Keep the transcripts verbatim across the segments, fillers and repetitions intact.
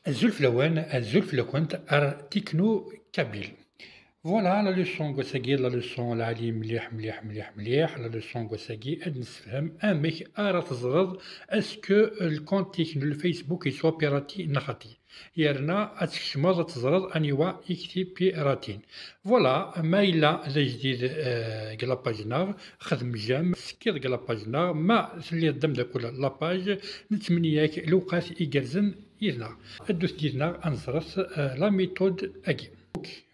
Azul fell-awen, azul fell-akent ar Techno Kabyle. Voilà, la leçon n wass-agi, la leçon lɛali mliḥ, mliḥ, mliḥ, mliḥ. La leçon n wass-agi ad nessefhem amek ara teẓreḍ est-ce que lkont-ik n Facebook yeswa pirati neɣ xaṭi. Yerna ad tkecmeḍ ad teẓreḍ aniwa i k-t-ipiratin. Voilà, ma yella d ajdid, eh, deg la page-nneɣ, xdem j'aime, tekkiḍ deg la page-nneɣ, ma telliḍ d amdakel n la page, nettmenni-ak lewqat igerrzen yid-neɣ. Ddut yid-neɣ ad neẓret, eh, la méthode-agi.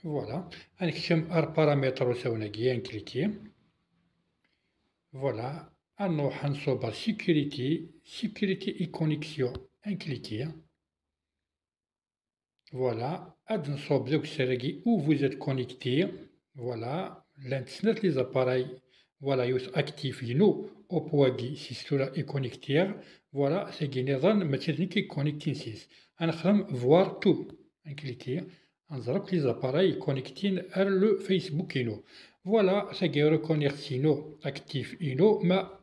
Voilà, ad nekcem ar paramètres usawen-agi, ad nkliki. Voilà, ad nruḥ ad nṣubb ar sécurité, sécurité et connexion, ad nkliki. Voilà, ad nṣubb deg usaru-agi où vous êtes connecté. Voilà, llant snat les appareils. Voilà, yiwet actif inu, Oppo-agi s tura i connectiɣ. Voilà, tagi nniḍen mačči d nekk i connectin s-is. Ad nexdem voir tout. Ad nkliki, ad nẓer akk les appareils connectin ar le Facebook inu. Voilà, tagi reconnaître inu, actif inu, ma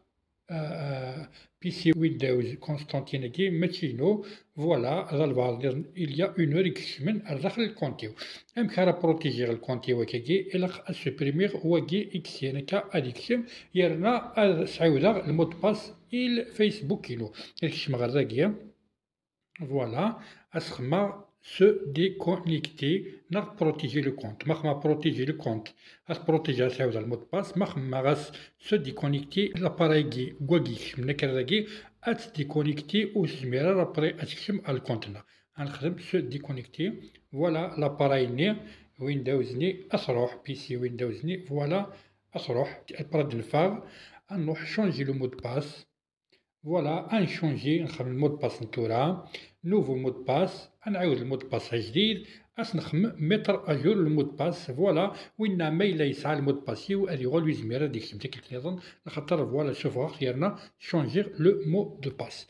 euh, euh, P C Windows Constantine-agi mačči inu. Voilà, d albaɛḍ nniḍen il y a une heure i ikecmen ar daxel lkont-iw. Amek ara protégiɣ lkont-iw akkagi? Ilaq ad supprimiɣ wagi i yesyan akka ad ikcem, yerna ad sɛiwdeɣ le mot de passe i Facebook-inu. Ad kecmeɣ ar dagi. Voilà, ad s-xemmeɣ se déconnecter neɣ protéger le compte. Ma xemmeɣ protéger le compte, ad protéger, ad sɛiwdeɣ le mot de passe. Ma xemmeɣ-as se déconnecter, l'appareil-agi n wagi yekcem nekk ar dagi, ad s-déconnecter, ur tezmir ara après ad tekcem ar le compte-nneɣ. Ad nexdem se déconnecter. Voilà, l'appareil-nni, Windows-nni, ad truḥ, P C Windows-nni, voilà, ad truḥ. Après ad neffeɣ, ad nruḥ changer le mot de passe. Voilà, ad nchangi, nxedm le mot de passe n tura, nouveau mot de passe, ad nɛiwed le mot de passe ajdid, ad s-nxedm mettre à jour le mot de passe. Voilà, winna ma yella yesɛa le mot de passe-iw, ad yuɣal ur yezmir ad yekcem tikkelt nniḍen, lxaṭer, voilà, ssufɣeɣ-t yerna changiɣ le mot de passe.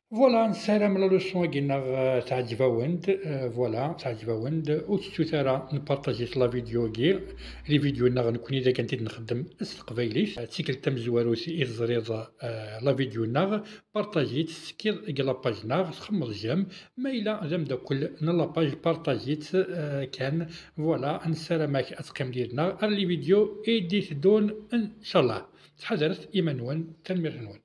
Voilà, nessaram la leçon-agi-nneɣ, euh, teɛǧeb-awen-d, euh, voilà, teɛǧeb-awen-d. Ur tettut ara npartajit la vidéo-agi, les vidéos-nneɣ nekkni d akken i d-nxeddem s teqbaylit. D tikkelt tamezwarut i teẓriḍ, euh, la vidéo-nneɣ, partajit, tekkiḍ deg la page-nneɣ, txemmeḍ j'aime. Ma yella d amdakel n la page, partajit, euh, kan. Voilà, nessaram-ak ad teqqimeḍ yid-neɣ ar les vidéos i d-iteddun, ncallah. Ttḥadaret iman-nwen, tanemmirt-nwen.